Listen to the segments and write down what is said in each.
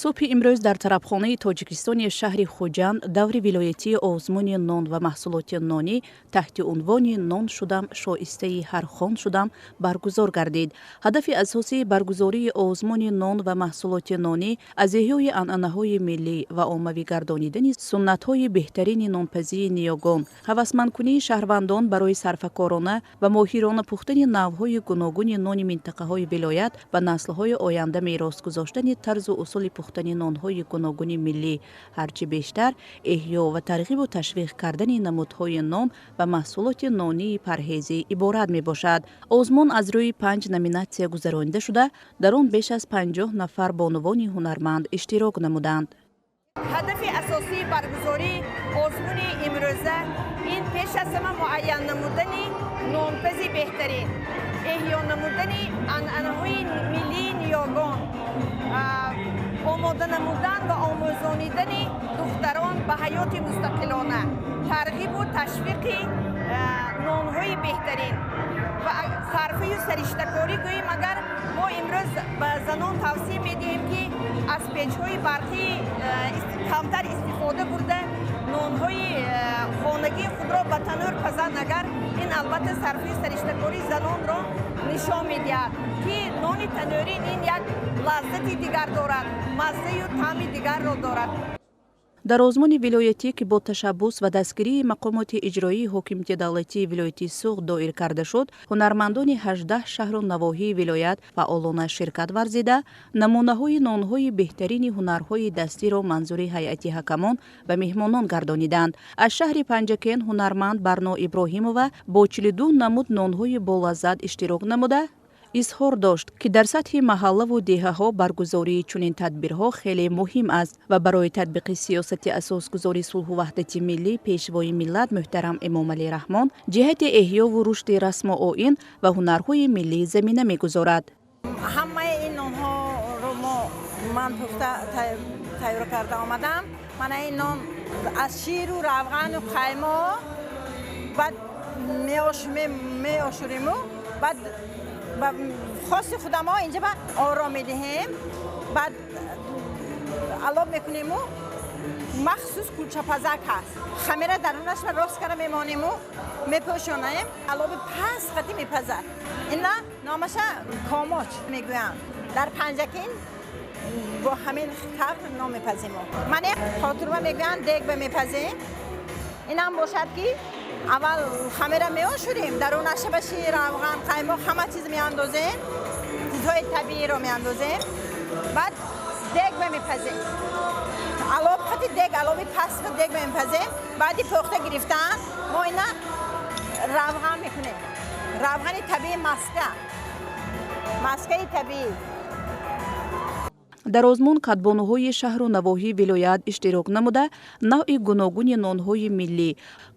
Субҳи имрӯз дар тарабхонаи Тоҷикистони шаҳри Хуҷанд даври вилоятии озмуни нон ва маҳсулоти нонӣ таҳти унвони «Нон шудам, шоистаи ҳар хон шудам» баргузор гардид. Ҳадафи асосии баргузории озмуни нон ва маҳсулоти нонӣ аз эҳёи анъанаҳои миллӣ ва оммавӣ гардонидани суннатҳои беҳтарини нонпазии ниёгон, ҳавасмандкунии шаҳрвандон барои сарфакорона ва моҳирона пухтани навъҳои гуногуни нони минтақаҳои вилоят, ба наслҳои оянда мерос гузоштани тарзу усули пухтани нонҳои гуногуни миллӣ, ҳарчи бештар эҳё ва тарғибу ташвиқ кардани намудҳои нон ва маҳсулоти нонии парҳезӣ иборат мебошад. Озмун аз рӯи панҷ номинатсия гузаронида шуда, дар он беш аз 50 нафар бонувони ҳунарманд иштирок намуданд. Ҳадафи асосии баргузории озмуни имрӯза ин пеш аз ҳама муайян намудани нонпази беҳтарин, эҳё намудани анъанаҳои миллии ниёгон, омода намудан ва омӯзонидани духтарон ба ҳаёти мустақилона, тарғибу ташвиқи нонҳои беҳтарин ва сарфаю сариштакорӣ. Гӯем, агар мо имрӯз ба занон тавсия медиҳем, ки аз печҳои барқӣ камтар истифода бурда, нонҳои хонагии худро ба танӯр пазанд, агар ин албатта сарфаи сариштакории занонро нишон медиҳад, ки нони танӯрӣ ин як лаззати дигар дорад, маззаю таъми дигарро дорад. Дар озмуни вилоятӣ, ки бо ташаббус ва дастгирии мақомоти иҷроии ҳокимияти давлатии вилояти Суғд доир карда шуд, ҳунармандони 18 шаҳру навоҳии вилоят фаъолона ширкат варзида, намунаҳои нонҳои беҳтарини ҳунарҳои дастиро манзури ҳайати ҳакамон ва меҳмонон гардониданд. Аз шаҳри Панҷакент ҳунарманд Барно Иброҳимова бо 42 намуд нонҳои болаззат иштирок намуда, изҳор дошт, ки дар сатҳи маҳаллаву деҳаҳо баргузории чунин тадбирҳо хеле муҳим аст ва барои татбиқи сиёсати асосгузори сулҳу ваҳдати миллӣ, Пешвои миллат муҳтарам Эмомалӣ Раҳмон ҷиҳати эҳёву рушди расму оин ва ҳунарҳои миллӣ замина мегузорад. Ҳамаи ин нонҳоро мо ман пухта тайёр карда омадам. Мана ин нон аз ширу равғану қаймоқ, баъд меошуриму баъд ба хоси худамо инҷа ба ором медиҳем, баъд алоб мекунему. Махсус кулчапазак ҳаст, хамира дарунашро рост кара мемонему, мепӯшонаем, алоби паст қати мепазад. Ина номаша комоч мегӯянд. Дар Панҷакин бо ҳамин тавр нон мепазему. Мане хотурба мегӯянд, дег ба мепазем. Инам бошад, ки аввал хамира меошурем, дарунаша ба шир, равған, қаймоқ, ҳама чиз меандозем, чизҳои табииро меандозем, баъд дег ба мепазем, алоб қати дег, алоби паст дег мепазем. Баъди пухта гирифтан мо ина равған мекунем, равғани табиӣ, маска, маскаи табиӣ. Дар озмун кадбонуҳои шаҳру навоҳии вилоят иштирок намуда, навъи гуногуни нонҳои миллӣ: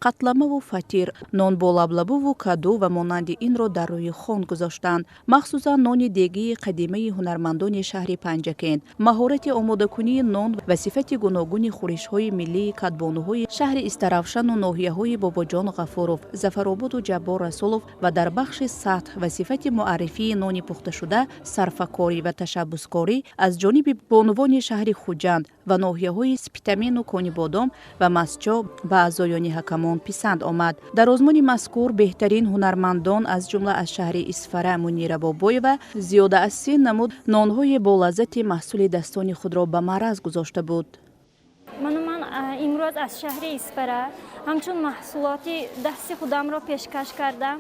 қатламаву фатир, нон бо лаблабуву каду ва монанди инро дар рӯи хон гузоштанд. Махсусан нони дегии қадимаи ҳунармандони шаҳри Панҷакент, маҳорати омодакунии нон ва сифати гуногуни хӯришҳои миллии кадбонуҳои шаҳри Истаравшану ноҳияҳои Бобоҷон Ғафуров, Зафарободу Ҷаббор Расулов ва дар бахши сатҳ ва сифати муаррифии нони пухташуда сарфакорӣ ва ташаббускорӣ аз ҷониби бонувони шаҳри Хуҷанд ва ноҳияҳои Спитамену Конибодом ва Мастчоҳ ба аъзоёни ҳакамон писанд омад. Дар озмуни мазкур беҳтарин ҳунармандон, аз ҷумла аз шаҳри Исфара Мунира Бобоева, зиёда аз 30 намуд нонҳои болаззати маҳсули дастони худро ба маъраз гузошта буд. Ману ман имрӯз аз шаҳри Исфара ҳамчун маҳсулоти дасти худамро пешкаш кардам.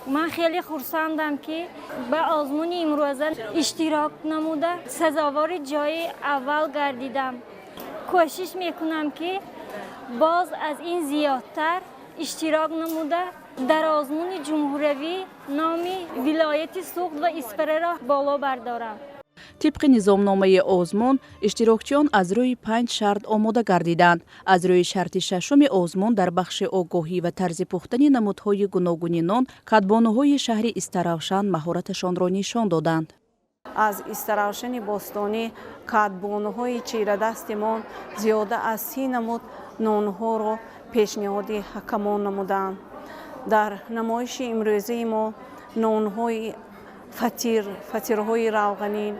Ман хеле хурсандам, ки ба озмуни имрӯза иштирок намуда, сазовори ҷои аввал гардидам. Кӯшиш мекунам, ки боз аз ин зиёдтар иштирок намуда, дар озмуни ҷумҳуравӣ номи вилояти Суғд ва Исфараро боло бардорам. Тибқи низомномаи озмун иштирокчиён аз рӯи панҷ шарт омода гардиданд. Аз рӯи шарти шашуми озмун дар бахши огоҳӣ ва тарзи пухтани намудҳои гуногуни нон кадбонуҳои шаҳри Истаравшан маҳораташонро нишон доданд. Аз Истаравшани бостонӣ кадбонуҳои чирадасти мо зиёда аз 30 намуд нонҳоро пешниҳоди ҳакамон намуданд. Дар намоиши имрӯзаи мо нонҳои фатир, фатирҳои равғанин.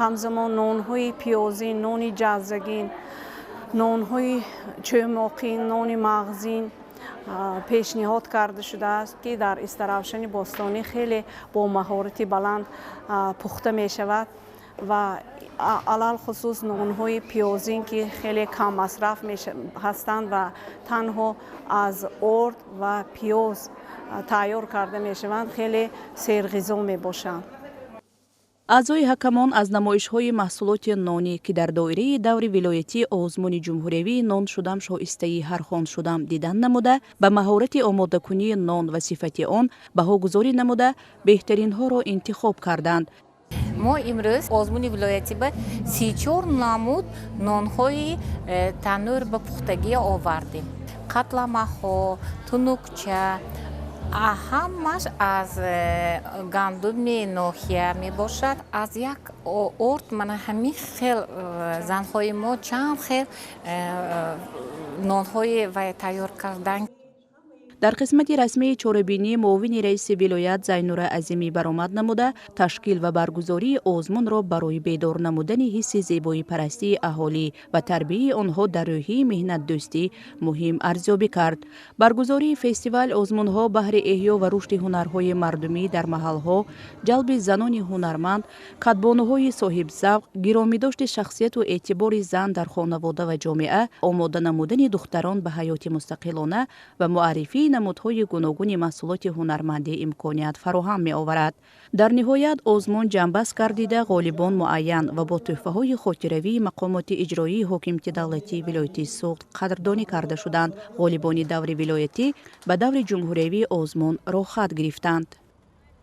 Ҳамзамон нонҳои пиёзин, нони ҷаззагин, нонҳои чӯмоқин, нони мағзин пешниҳод карда шудааст, ки дар Истаравшани бостонӣ хеле бо маҳорати баланд пухта мешавад ва алалхусус нонҳои пиёзин, ки хеле каммасраф ҳастанд ва танҳо аз орд ва пиёз тайёр карда мешаванд, хеле серғизо мебошанд. Аъзои ҳакамон аз намоишҳои маҳсулоти нонӣ, ки дар доираи даври вилоятии озмуни ҷумҳуриявии «Нон шудам, шоистаи ҳар хон шудам» дидан намуда, ба маҳорати омодакунии нон ва сифати он баҳогузорӣ намуда, беҳтаринҳоро интихоб карданд. Мо имрӯз озмуни вилоятӣ ба 34 намуд нонҳои танӯр ба пухтагӣ овардем: қатламаҳо, тунукча, ҳамаш аз гандуми ноҳия мебошад. Аз як орд мана ҳамин хел занҳои мо чанд хел нонҳои вай тайёр карданд. Дар қисмати расмии чорабинӣ муовини раиси вилоят Зайнура Азимӣ баромад намуда, ташкил ва баргузории озмунро барои бедор намудани ҳисси зебоипарастии аҳолӣ ва тарбияи онҳо дар рӯҳии меҳнатдӯстӣ муҳим арзёбӣ кард. Баргузории фестивал, озмунҳо баҳри эҳё ва рушди ҳунарҳои мардумӣ дар маҳалҳо, ҷалби занони ҳунарманд, кадбонуҳои соҳибзавқ, гиромидошти шахсияту эътибори зан дар хонавода ва ҷомеа, омода намудани духтарон ба ҳаёти мустақилона ва муаррифии намудҳои гуногуни маҳсулоти ҳунармандӣ имконият фароҳам меоварад. Дар ниҳоят озмун ҷамъбаст гардида, ғолибон муайян ва бо тӯҳфаҳои хотиравии мақомоти иҷроии ҳокимияти давлатии вилояти Суғд қадрдонӣ карда шуданд. Ғолибони даври вилоятӣ ба даври ҷумҳуриявии озмун роҳхат гирифтанд.